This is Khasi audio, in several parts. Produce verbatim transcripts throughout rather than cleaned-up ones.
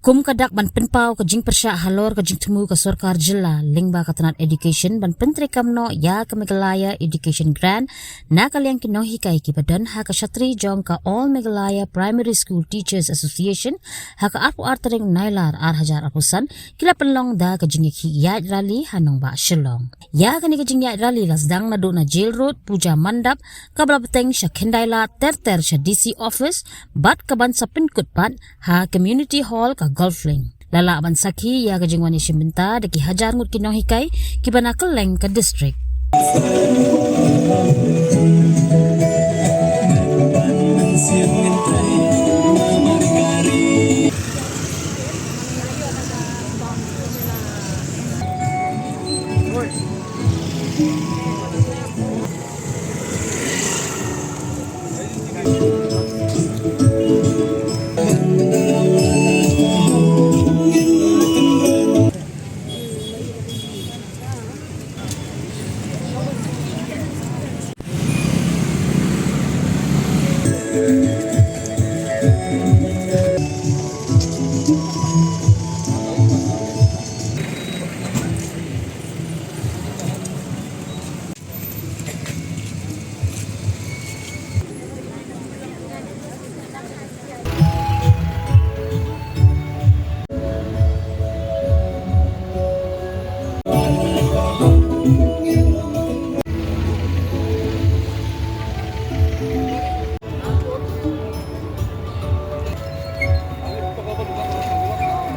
Kum ka dak ban pynpaw ka jingpyrshah halor ka jingthmu ka sorkar jylla lyngba ka tnat education ban pyntreikam noh ïa ka Meghalaya Education Grant na ka liang ki nonghikai kiba don ha ka shatri jong ka All Meghalaya Primary School Teachers Association, ha ka arphew ar tarik Nailar ar hajar arphew san, ki la pynlong da ka jingïakhih ïaid rally ha nongbah Shillong. Ïa kane ka jingïaid rally la sdang naduh na Jail Road, Puja Mandap, kaba la bteng sha Khyndai Lad ter ter sha D C office, bad kaban sa pynkut pat ha Community Hall ka Golf Link. La lah ban sakhi ïa ka jingwan ïashim bynta da ki hajar ngut ki nonghikai kiba na kylleng ka district.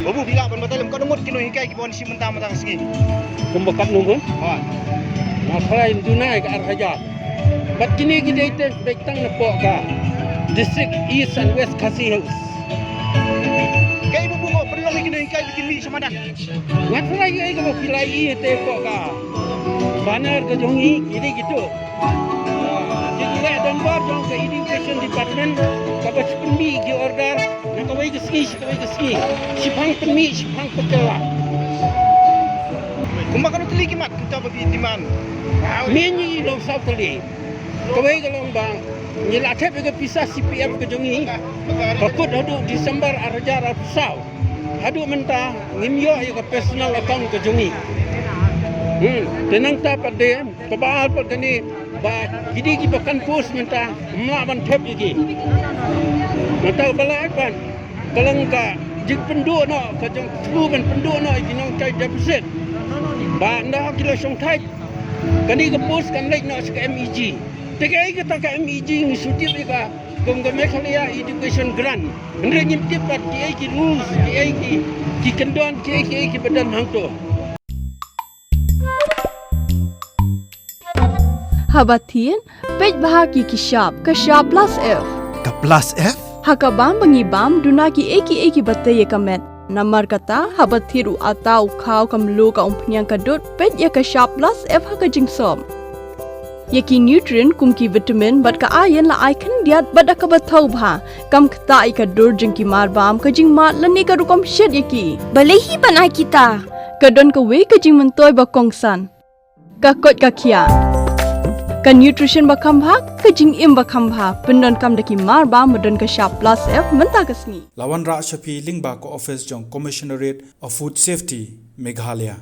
Babu, phi lah ban batai lem katno ngut ki nonghikai kiba wan shim bynta mynta ka sngi? Kumba katno ngut? Ha. Nga tharai duna ïa ka ar hajar. Bad kine ki dei te beit tang napoh ka District East and West Khasi Hills. Kaei ba buh pynlong ïa ki nonghikai ba kin mih sha madan? Nga tharai ïa kaba phi la ïohi te hapoh ka banner ka jong ngi, ki dei kito. Ki leh donbor jong ka Education Department kaba shu pynmih ki order na kawei ka sngi sha kawei ka sngi. Shipang pynmih, shipang pynkylla. Kumba katno tylli ki mat kumta ba phi demand? Mynta ngi long saw tylli. Kawei ka long ba ngi la thep ïa ka pisa C P F ka jong ngi, ka kut haduh December ar hajar arphew saw. Haduh mynta ngim ïoh ïa ka personal account ka jong ngi. Hmm, te nangta pat de, kaba ar pat kane, ba ki dei kiba kan post mynta ngim lah ban thep ïa ki. Nangta kaba lai pat ka long ka jingpynduh noh, ka jingthmu ban pynduh noh ïa ki nongtype deficit. Ba ynda ki la shong type, kane ka post kan leit noh sha ka M E G. Te kaei kata ka M E G ngi shu tip ïa ka kum ka Meghalaya Education Grant. Hynrei ngim tip pat kiei ki rules, kiei ki, ki kyndon, kiei kiei kiba don hangto. Haba thied, peit bha ki ki shap, ka shap plus F. Ka plus F? Ha ka bam ba ngi bam, duna kiei kiei kiba tei ïa ka met. Namar kata, haba thied u atta, u khaw, ka mluh, ka umphniang, ka dud, peit ïa ka shap plus F ha ka jingsop. Ïa ki nutrient kum ki vitamin bad ka iron la ai khyndiat bad da kaba thaw bha. Kam ktah ïa ka dur jong ki marbam, ka jingmad lane ka rukom shet ïa ki. Balei hi ban ai kita? Ka don kawei ka jingmyntoi ba kongsan. Ka koit ka khiah. Ka nutrition ba kham bha, ka jingim ba kham bha. Pyndonkam da ki marbam ba don ka shap plus F mynta ka sngi. La wanrah sha phi lyngba ka office jong Commissionerate of Food Safety, Meghalaya.